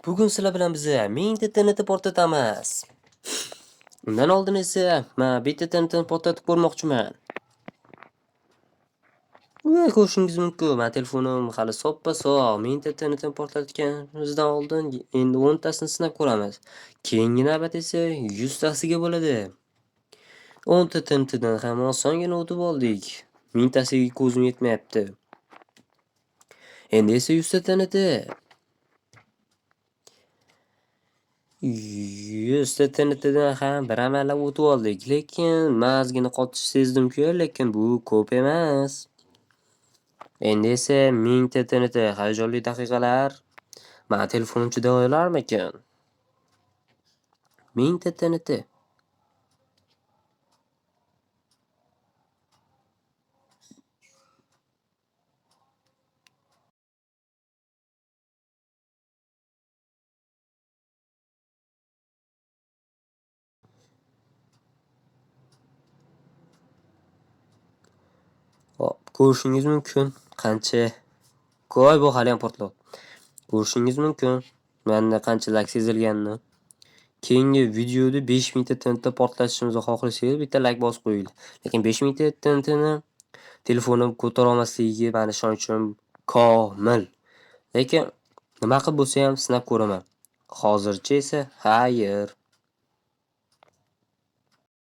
Bugun sizlar bilan biza 1000 ta TNT portlatamiz. Undan oldin esa men bitta TNTni portlatib ko'rmoqchiman. Va ko'rishingiz mumkin, meni telefonim hali soppa-sog'. 1000 ta TNTni portlatganimizdan oldin endi 10 tasini sinab ko'ramiz. Keyingi navbat esa 100 tasiga bo'ladi. 10 ta TNTdan ham osongina o'tib oldik. 1000 tasiga ko'zim yetmayapti. Endi esa 100 ta TNT. 100 ta TNTdan ham bir amallab o'tib oldik. Lekin mazgina qotish sezdim-ku, lekin bu ko'p emas. Endi esa 1000 ta TNT, hayajonli daqiqalar. Mani telefonim chiday olarmikin? 1000 ta TNT. Hop, ko'rishingiz mumkin qancha ko'y bu haliyam portlayapti. Ko'rishingiz mumkin menda qancha lag sezilganini. Keyingi videoda 5000 ta TNT portlatishimizni xohlasangiz bitta like bosib qo'yinglar. Lekin 5000 ta TNTni telefonim ko'tara olmasligiga mani ishonchim komil. Lekin nima qilib bo'lsa ham sinab ko'raman. Hozircha esa xayr.